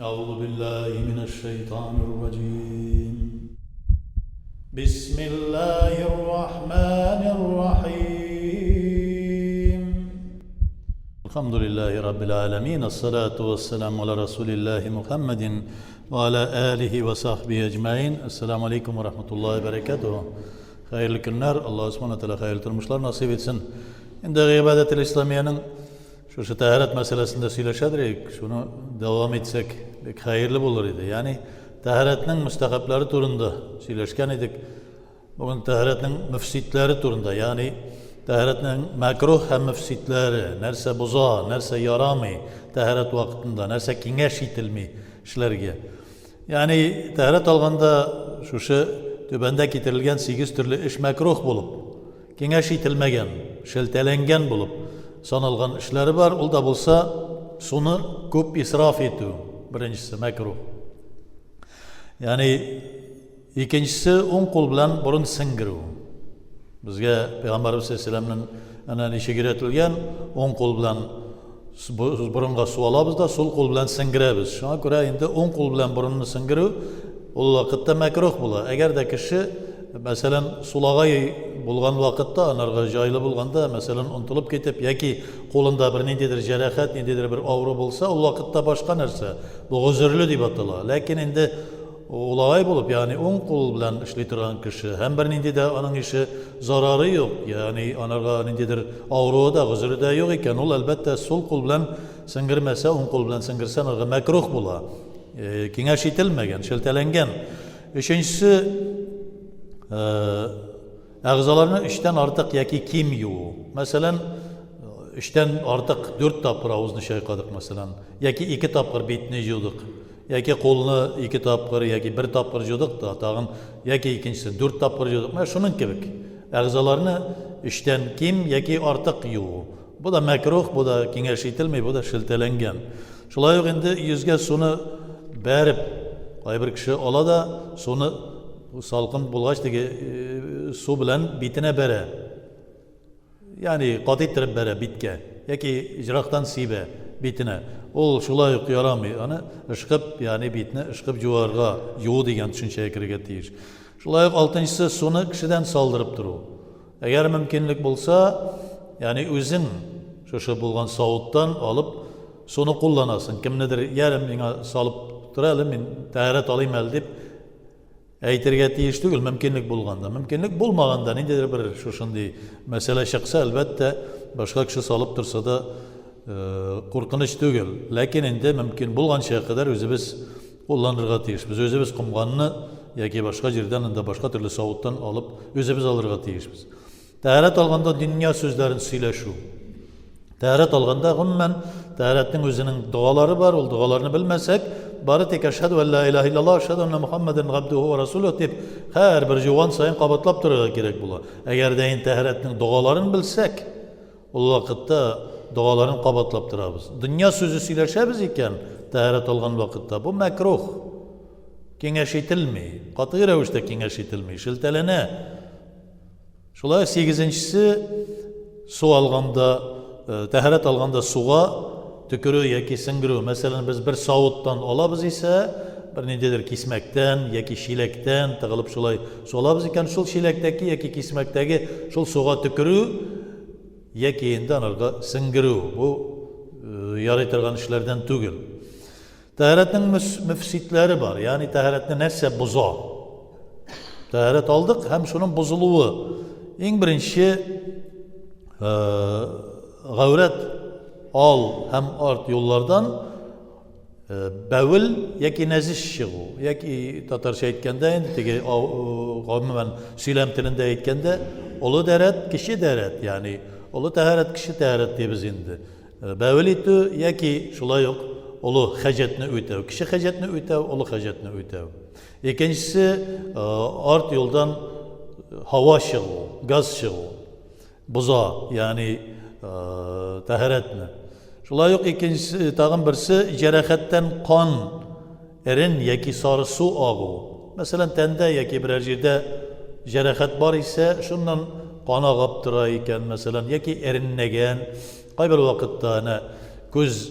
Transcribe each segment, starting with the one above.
أعوذ بالله من الشيطان الرجيم بسم الله الرحمن الرحيم الحمد لله رب العالمين الصلاة والسلام على رسول الله محمد وعلى آله وصحبه أجمعين السلام عليكم ورحمة الله وبركاته Хәерле көннәр, Аллаһ Субхану тәгалә хәерле тормышлар насыйп итсен. Инде гыйбадәтел исламиянең шушы тәһарәт мәсьәләсендә сөйләшәдер идек, шуны дәвам итсәк бик хәерле булыр иде. Ягъни тәһарәтнең мөстәхәбләре турында сөйләшкән идек. Бүген тәһарәтнең мөфсидләре турында, ягъни тәһарәтнең мәкруһ һәм мөфсидләре, нәрсә боза, нәрсә ярамый тәһарәт вакытында, нәрсә киңәш ителми эшләргә. Ягъни тәһарәт алганда шушы түбәндә китерелгән сигез төрле эш мәкруһ булып, киңәш ителмәгән, шелтәләнгән булып саналган эшләре бар. Ул да булса суны күп исраф итү, беренчесе мәкруһ. Ягъни икенчесе уң кул белән борын сеңгерү. Безгә Пәйгамбәрбез саллаллаһу әнә ничек өйрәтелгән, уң кул белән борынга су алабыз да, сул кул белән сеңгерәбез. Шуңа күрә инде уң кул белән борынны сеңгерү ул вакытта мәкрух була. Әгәр дә кеше, мәсәлән, сулагай булган вакытта, анарга җайлы булганда, мәсәлән, онтылып китеп яки кулында бер ниндидер җәрәхәт, ниндидер бер авыру булса, ул вакытта башка нәрсә. Бу гозерле дип атала. Ләкин инде Улагай булып, ягъни уң кул белән эшли торган кеше һәм бернинди дә аның ише зарары юк, ягъни анарга ниндидер авыруы да, гозере дә юк икән, ул, әлбәттә, сул кул белән сеңгермәсә, уң кул белән сеңгерсә, анарга мәкруһ була. Киңәш ителмәгән, шелтәләнгән. Өченчесе, әгъзаларны өчтән артык яки ким юу. Мәсәлән, өчтән артык дүрт тапкыр авызны чайкадык, мәсәлән, яки ике тапкыр битне юдык. Яки кулны ике тапкыр, яки бер тапкыр җудык та, тагын яки икенчесен дүрт тапкыр җудык. Менә шуның кебек. Әгъзаларны өчтән ким яки артык юу. Бу да мәкрух, бу да киңәш ителми, бу да шелтәләнгән. Шулай ук инде йөзгә суны бәреп, кайбер кеше ала да суны салкын булгач теге э, су белән битенә бәрә. Ягъни каты иттереп бәрә биткә яки җырактан сибә битенә. Ул шулай ук ярамый. Аны ышкып, ягъни битне ышкып җуарга, юу дигән төшенчәгә керергә тиеш. Шулай ук алтынчысы суны кешедән салдырып тору. Әгәр мөмкинлек булса, ягъни үзең шушы булган савыттан алып суны кулланасың. Кемнедер, ярым миңа салып тор әле, мин тәһарәт алыйм әле дип Әйтергә тиеш түгел, мөмкинлек булганда. Мөмкинлек булмаганда, ниндидер бер шушындый мәсьәлә чыкса, әлбәттә, башка кеше салып торса да куркыныч түгел. Ләкин инде мөмкин булганча кадәр үзебез кулланырга тиешбез. Үзебез комганны яки башка җирдән инде башка төрле савыттан алып үзебез алырга тиешбез. Тәһарәт алганда дөнья сүзләрен сөйләшү. Тәһарәт алганда, гомумән, тәһарәтнең үзенең догалары бар, ул догаларны белмәсәк, бары тик әшһәду ән ла илаһа иллаллаһ, әшһәду анна Мухаммадан габдуху ва расулуһу дип һәрбер җуган саен кабатлап торырга кирәк була. Әгәр дә инде тәһарәтнең догаларын белсәк, ул вакытта догаларын кабатлап торабыз. Дөнья сүзе сөйләшәбез икән, тәһарәт алган вакытта, бу мәкрух. Киңәш ителми, катгый рәвештә киңәш ителми, шелтәләнә. Шулай сигезенчесе су алганда, э, тәһарәт алганда суга төкерү яки сеңгерү. Мәсәлән, без бер савыттан алабыз исә, бер ниндидер кисмәктән яки чиләктән тыгылып шулай су алабыз икән, шул чиләктәге яки кисмәктәге шул суга төкерү яки инде анарга сеңгерү. Бу э, ярый торган эшләрдән түгел. Тәһарәтнең мөфсидләре бар, ягъни тәһарәтне нәрсә боза? Тәһарәт алдык һәм шуның бозылуы. Иң беренче э, гаурәт ал һәм арт юллардан э, бәвел яки нәзиш чыгу, яки татарча әйткәндә инде теге гомумән сөйләм телендә әйткәндә олы дәрәт, кече дәрәт, ягъни олы тәһарәт, кече тәһарәт дибез инде. Бәвел итү яки шулай ук олы хаҗәтне үтәү, кече хаҗәтне үтәү, олы хаҗәтне үтәү. Икенчесе арт юлдан һава чыгу, газ чыгу боза, ягъни тәһарәтне. Шулай ук икенчесе, тагын берсе җәрәхәттән кан, эрен яки сары су агу. Мәсәлән, тәндә яки берәр җирдә җәрәхәт бар исә, шуннан кан агып тора икән, мәсәлән, яки эреннәгән. Кайбер вакытта әнә күз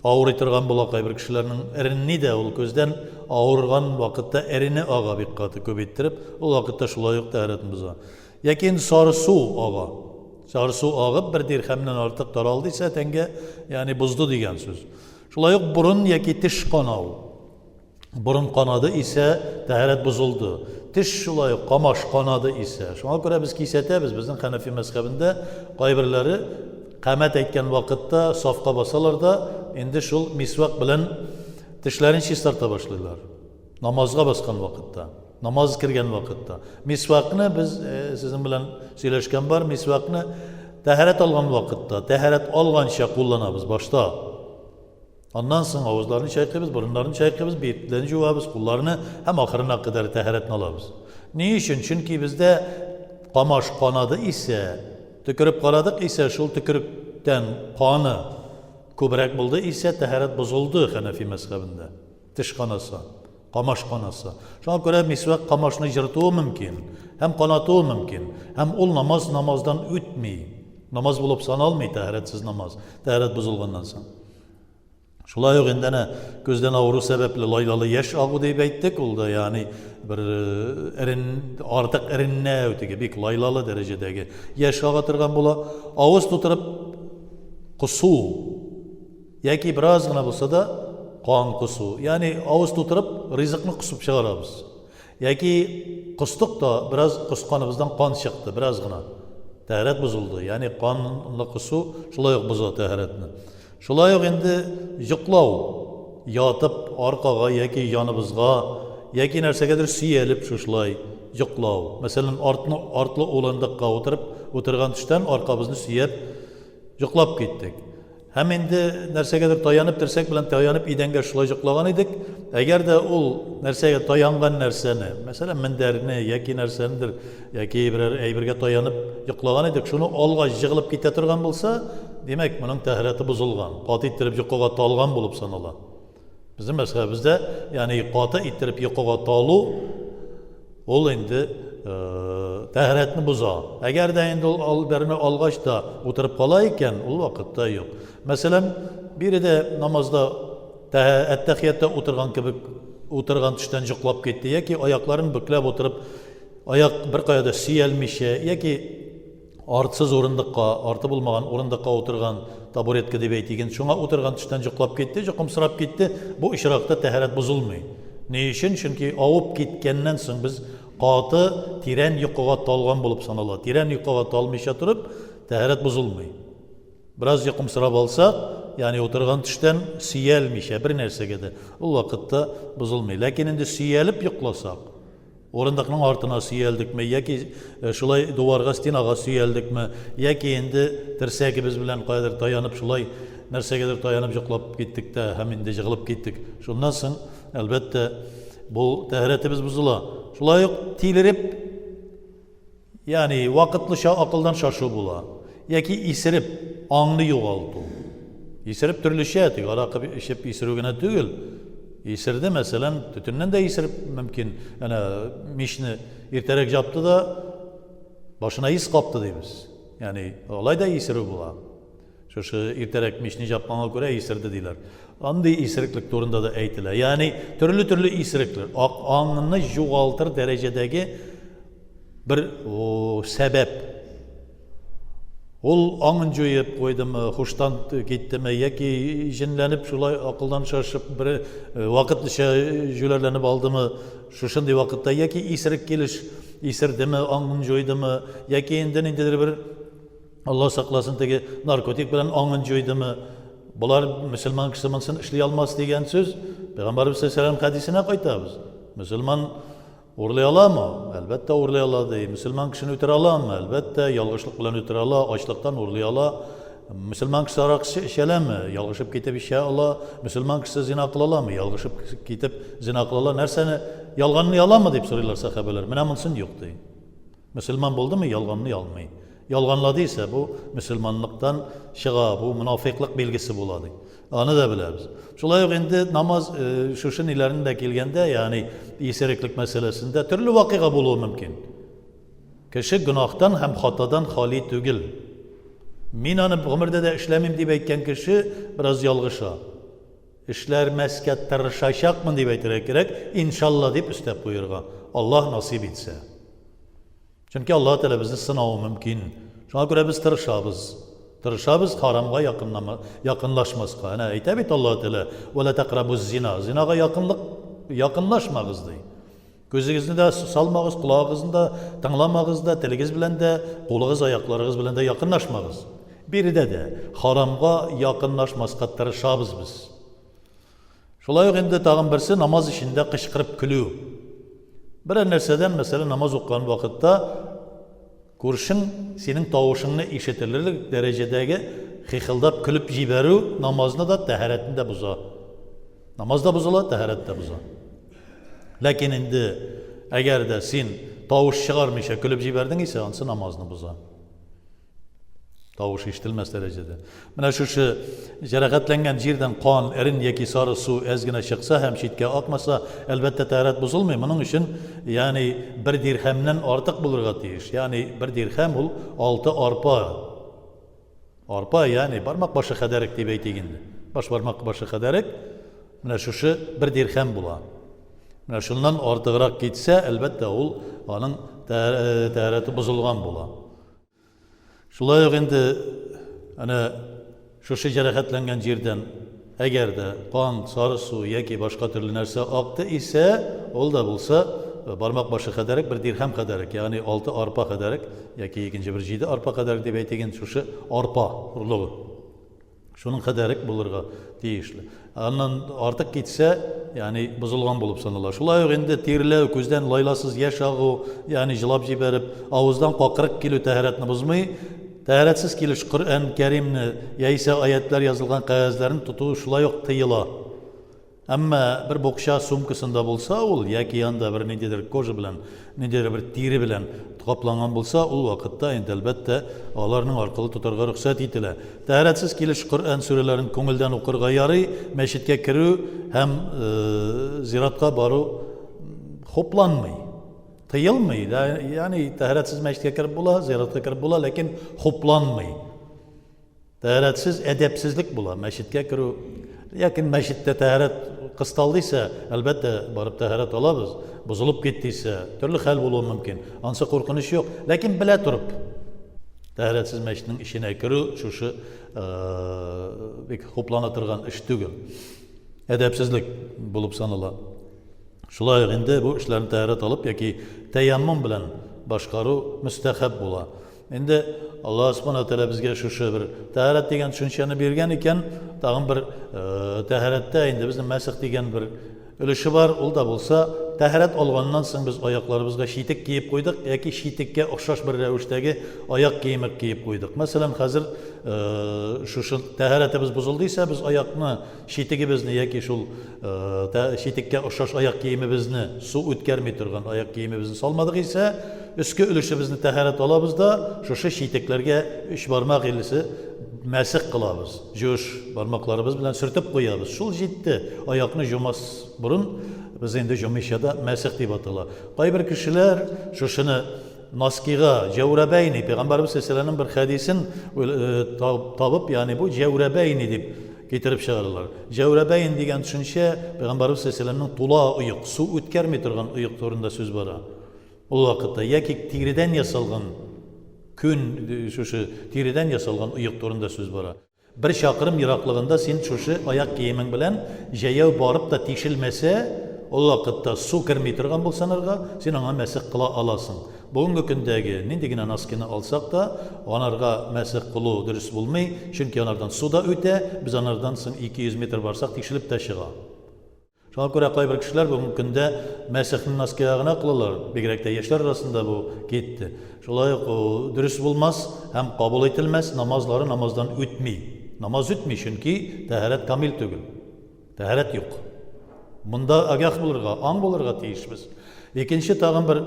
Авырый торган була кайбер кешеләрнең эренни дә ул күздән авырган вакытта эрене ага бик каты күп иттереп, ул вакытта шулай ук тәһарәтне боза. Яки инде сары су ага. Сары су агып бер дирхәмнән артык таралды исә тәнгә, ягъни бозды дигән сүз. Шулай ук борын яки теш канау. Борын канады исә, тәһарәт бозылды. Теш шулай ук, камаш канады исә. Шуңа күрә без кисәтәбез, безнең хәнәфи мәзхәбендә кайберләре камәт әйткән вакытта сафка басалар да, инде шул мисвак белән тешләрен чистарта башлыйлар. Намазга баскан вакытта, намаз кергән вакытта. Мисвакны без э, сезнең белән сөйләшкән бар, мисвакны тәһарәт алган вакытта, тәһарәт алганча кулланабыз башта. Аннан соң авызларны чайкыйбыз, борыннарны чайкыйбыз, битләрне җуабыз, кулларны һәм ахырына кадәр тәһарәтне алабыз. Ни өчен? Чөнки бездә камаш канады исә, төкереп карадык исә, шул төкеректән каны күбрәк булды исә, тәһарәт бозылды хәнәфи мәзхәбендә. Теш канаса, камаш канаса. Шуңа күрә мисвак камашны җыртуы мөмкин һәм канатуы мөмкин. Һәм ул намаз намаздан үтми. Намаз булып саналмый тәһарәтсез намаз, тәһарәт бозылганнан соң. Шулай ук инде әнә күздән авыру сәбәпле лайлалы яшь агу дип әйттек, ул да ягъни бер э, эрен артык эреннәү теге бик лайлалы дәрәҗәдәге яшь ага торган була. Авыз тутырып косу яки бераз гына булса да кан косу. Ягъни авыз тутырып ризыкны косып чыгарабыз. Яки костык та бераз косканыбыздан кан чыкты, бераз гына. Тәһарәт бозылды. Ягъни канлы косу шулай ук боза тәһарәтне. Шулай ук инде йоклау, ятып аркага яки яныбызга, яки нәрсәгәдер сөялеп шушылай йоклау. Мәсәлән, артны артлы урындыкка утырып, утырган төштән аркабызны сөяп йоклап киттек. Һәм инде нәрсәгәдер таянып, терсәк белән таянып идәнгә шулай йоклаган идек. Әгәр дә ул нәрсәгә таянган нәрсәне, мәсәлән, мендәрне яки нәрсәнедер, яки берәр әйбергә таянып йоклаган идек, шуны алга җыгылып китә торган булса, димәк, моның тәһарәте бозылган, каты иттереп йокыга талган булып санала. Безнең мәзһәбебездә, ягъни каты иттереп йокыга талу ул инде тәһарәтне боза. Әгәр дә инде ул албәрне алгач та утырып кала икән, ул вакытта юк. Мәсәлән, биредә намазда әттәхиятта утырган кебек утырган төштән йоклап китте яки аякларын бөкләп утырып, аяк беркая да сөялмичә яки Артсыз урындыкка, арты булмаган урындыкка утырган, табуретка дип әйтик инде, шуңа утырган төштән йоклап китте, йокымсырап китте, бу очракта тәһарәт бозылмый. Ни өчен? Чөнки авып киткәннән соң без каты, тирән йокыга талган булып санала. Тирән йокыга талмыйча торып, тәһарәт бозылмый. Бераз йокымсырап алсак, ягъни утырган төштән сөялмичә бер нәрсәгә дә, ул вакытта бозылмый. Ләкин инде сөялеп йокласак, Урындыкның артына сөялдекме, яки э, шулай дуварга, стенага сөялдекме, яки инде терсәгебез белән каядыр таянып, шулай нәрсәгәдер таянып йоклап киттек тә һәм инде җыгылып киттек. Шуннан соң, әлбәттә, бу тәһарәтебез бозыла. Шулай ук тилереп Ягъни вакытлыча акылдан шашу була. Яки исереп, аңны югалту. Исереп төрлечә, тик аракы эчеп исерү генә түгел. Исерде, мәсәлән, төтеннән дә исереп мөмкин. Әнә мичне иртәрәк җапты да башына ис капты дибез. Ягъни алай да исерү була. Шушы иртәрәк мичне җапканга күрә исерде диләр. Андый исереклек турында да әйтелә. Ягъни төрле-төрле исерекләр. Ак аңны югалтыр дәрәҗәдәге бер сәбәп. Ул аңын җуеп куйдымы, хуштан киттеме, яки җенләнеп шулай акылдан шашып бер э, вакытлыча җүләрләнеп алдымы, шушындый вакытта яки исерек килеш исердеме, аңын җуйдымы, яки инде ниндидер бер Алла сакласын, теге наркотик белән аңын җуйдымы? Болар мөселман кеше монысын эшли алмас дигән сүз. Пәйгамбәрбез саллаллаху хәдисенә кайтабыз. Мөселман урлый аламы? Әлбәттә, урлый ала ди. Мөселман кешене үтерә аламы? Әлбәттә, ялгышлык белән үтерә ала, ачлыктан урлый ала. Мөселман кеше аракы эчә аламы? Ялгышып китеп эчә ала. Мөселман кеше зина кыла аламы? Ялгышып китеп зина кыла ала. Нәрсәне ялганлый аламы дип сорыйлар сәхабәләр. Менә монысын юк ди. Мөселман булдымы, ялганлый алмый. Ялганлады исә, бу мөселманлыктан чыга, бу монафыйклык билгесе була ди. Аны да беләбез. Шулай ук инде намаз э, шушы ниләрне дә килгәндә, ягъни исереклек мәсьәләсендә төрле вакыйга булуы мөмкин. Кеше гөнаһтан һәм хатадан хали түгел. Мин аны гомердә дә эшләмим дип әйткән кеше бераз ялгыша. Эшләрмәскә тырышачакмын дип әйтергә кирәк, иншалла дип өстәп куерга. Аллаһ насыйп итсә. Чөнки Аллаһ Тәгалә безне сынавы мөмкин. Шуңа күрә без тырышабыз. Тырышабыз харамга якынлама, якынлашмаска. Әнә әйтә бит Аллаһ Тәгалә, "Ва ла тәкрабуз зина". Зинага якынлык якынлашмагыз ди. Күзегезне дә салмагыз, колагыгызны да тыңламагыз да, телегез белән дә, кулыгыз, аякларыгыз белән дә якынлашмагыз. Биредә дә харамга якынлашмаска тырышабыз без. Шулай ук инде тагын берсе намаз эчендә кычкырып көлү. Берәр нәрсәдән, мәсәлән, намаз укыган вакытта күршең синең тавышыңны ишетелерлек дәрәҗәдәге хихылдап көлеп җибәрү намазны да, тәһарәтне дә боза. Намаз да бозыла, тәһарәт тә боза. Ләкин инде әгәр дә син тавыш чыгармыйча көлеп җибәрдең исә, ансы намазны боза. Тавыш ишетелмәс дәрәҗәдә. Менә шушы җәрәхәтләнгән җирдән кан, эрен яки сары су әз генә чыкса һәм читкә акмаса, әлбәттә, тәһарәт бозылмый. Моның өчен, ягъни бер дирхәмнән артык булырга тиеш. Ягъни бер дирхәм ул алты арпа. Арпа, ягъни бармак башы кадәрек дип әйтик инде. Баш бармак башы кадәрек менә шушы бер дирхәм була. Менә шуннан артыграк китсә, әлбәттә, ул аның тәһарәте бозылган була. Шулай ук инде әнә шушы җәрәхәтләнгән җирдән әгәр дә кан, сары су яки башка төрле нәрсә акты исә, ул да булса бармак башы кадәрек, бер дирхәм кадәрек, ягъни алты арпа кадәрек яки икенче бер җиде арпа кадәрек дип әйтик инде, шушы арпа орлыгы. Шуның кадәрек булырга тиешле. Аннан артык китсә, ягъни бозылган булып санала. Шулай ук инде тирләү, күздән лайласыз яшь агу, ягъни җылап җибәреп, авыздан какырык килү тәһарәтне бозмый. Тәһарәтсез килеш Коръән Кәримне яисә аятьләр язылган кәгазьләрне тоту шулай ук тыела. Әмма бер букча сумкасында булса ул, яки анда бер ниндидер кожа белән, ниндидер бер тире белән капланган булса, ул вакытта инде, әлбәттә, аларның аркылы тотарга рөхсәт ителә. Тәһарәтсез килеш Коръән сүрәләрен күңелдән укырга ярый, мәчеткә керү һәм зиратка бару хупланмый. Тыелмый, ягъни тәһарәтсез мәчеткә кереп була, зиратка кереп була, ләкин хупланмый. Тәһарәтсез әдәпсезлек була, мәчеткә керү. Ләкин мәчеттә тәһарәт кысталды исә, әлбәттә, барып тәһарәт алабыз. Бозылып китте исә, төрле хәл булуы мөмкин. Ансы куркыныч юк. Ләкин белә торып, тәһарәтсез мәчетнең эченә керү шушы бик хуплана торган эш түгел. Әдәпсезлек булып санала. Шулай ук инде бу эшләрне тәһарәт алып яки тәяммум белән башкару мөстәхәб була. Инде Аллаһ Субхана Тәгалә безгә шушы бер тәһарәт дигән төшенчәне биргән икән, тагын бер тәһарәттә инде безнең мәсех дигән бер өлеше бар, ул да булса, тәһарәт алганнан соң без аякларыбызга читек киеп куйдык яки читеккә охшаш бер рәвештәге аяк киеме киеп куйдык. Мәсәлән, хәзер шушы тәһарәтебез бозылды исә, без аякны читегебезне яки шул читеккә охшаш аяк киемебезне, су үткәрми торган аяк киемебезне салмадык исә, өске өлешебезне тәһарәт алабыз да, шушы читекләргә өч бармак илесе мәсех кылабыз. Җуыш бармакларыбыз белән сөртеп куябыз. Шул җитте. Аякны җумас борын без инде җумыйча да мәсех дип атала. Кайбер кешеләр шушыны Носкига, җәүрәбәйни, Пәйгамбәребез саллаллаһу бер хәдисен табып, ягъни бу җәүрәбәйни дип китереп чыгаралар. Җәүрәбәйн дигән төшенчә Пәйгамбәребез саллаллаһу тула оек, су үткәрми торган оек турында сүз бара. Ул вакытта яки тиредән ясалган күн, шушы тиредән ясалган оек турында сүз бара. Бер чакрым ераклыгында син шушы аяк киемең белән җәяү барып та тишелмәсә, ул вакытта су керми торган булса анарга, син аңа мәсех кыла аласың. Бүгенге көндәге нинди генә носкины алсак та, анарга мәсех кылу дөрес булмый, чөнки анардан су да үтә, без анардан соң 200 метр барсак тишелеп тә чыга. Шуңа күрә кайбер кешеләр бүгенге көндә мәсихне носкига гына кылалар, бигрәк тә яшьләр арасында бу китте. Шулай ук ул дөрес булмас һәм кабул ителмәс, намазлары намаздан үтми. Намаз үтми, чөнки тәһарәт камил түгел. Тәһарәт юк. Монда агах булырга, аң булырга тиешбез. Икенче тагын бер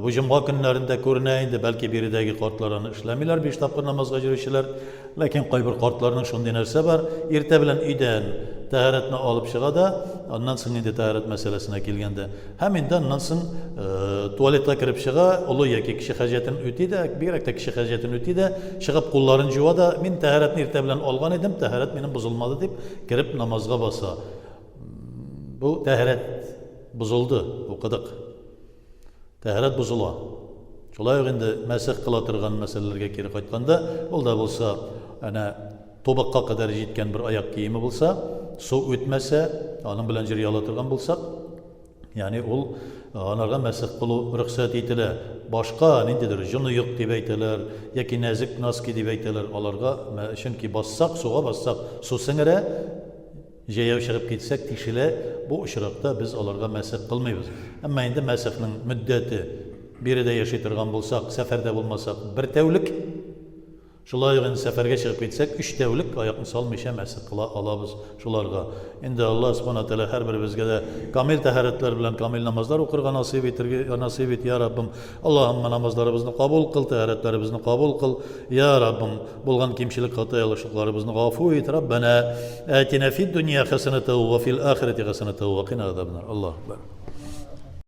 бу җомга көннәрендә күренә инде, бәлки биредәге картлар аны эшләмиләр, биш тапкыр намазга йөрүчеләр. Ләкин кайбер картларның шундый нәрсә бар, иртә белән өйдән тәһарәтне алып чыга да, аннан соң инде тәһарәт мәсьәләсенә килгәндә, һәм инде аннан соң туалетка кереп чыга, олы яки кече хаҗәтен үти дә, бигрәк тә кече хаҗәтен үти дә, чыгып кулларын җуа да, мин тәһарәтне иртә белән алган идем, тәһарәт минем бозылмады дип, кереп намазга баса. Бу тәһарәт бозылды, укыдык. Тәһарәт бозыла. Шулай ук инде мәсех кыла торган мәсьәләләргә кире кайтканда, ул да булса, әнә тубыкка кадәр җиткән бер аяк киеме булса, су үтмәсә, аның белән җөри ала торган булсак, ягъни ул анарга мәсех кылу рөхсәт ителә. Башка ниндидер җоныек дип әйтәләр, яки нәзек носки дип әйтәләр, аларга, чөнки бассак, суга бассак, су сеңерә, Җәяү чыгып китсәк, тишелә, бу очракта без аларга мәсех кылмыйбыз. Әмма инде мәсехнең мөддәте, биредә яши торган булсак, сәфәрдә булмасак, бер тәүлек. Шулай ук инде сәфәргә чыгып китсәк, өч тәүлек аякны салмыйча мәсех кыла алабыз шуларга. Инде Аллаһ Субхана Тәгалә һәрберебезгә дә камил тәһарәтләр белән камил намазлар укырга насыйп итергә, насыйп ит, я Раббым. Аллаһымма намазларыбызны кабул кыл, тәһарәтләребезне кабул кыл, я Раббым. Булган кимчелек хата ялгышлыкларыбызны гафу ит, Раббана атина фид дөнья хәсәнәтә ва фил ахирәти хәсәнәтә ва кина азабаннар. Аллаһу акбар.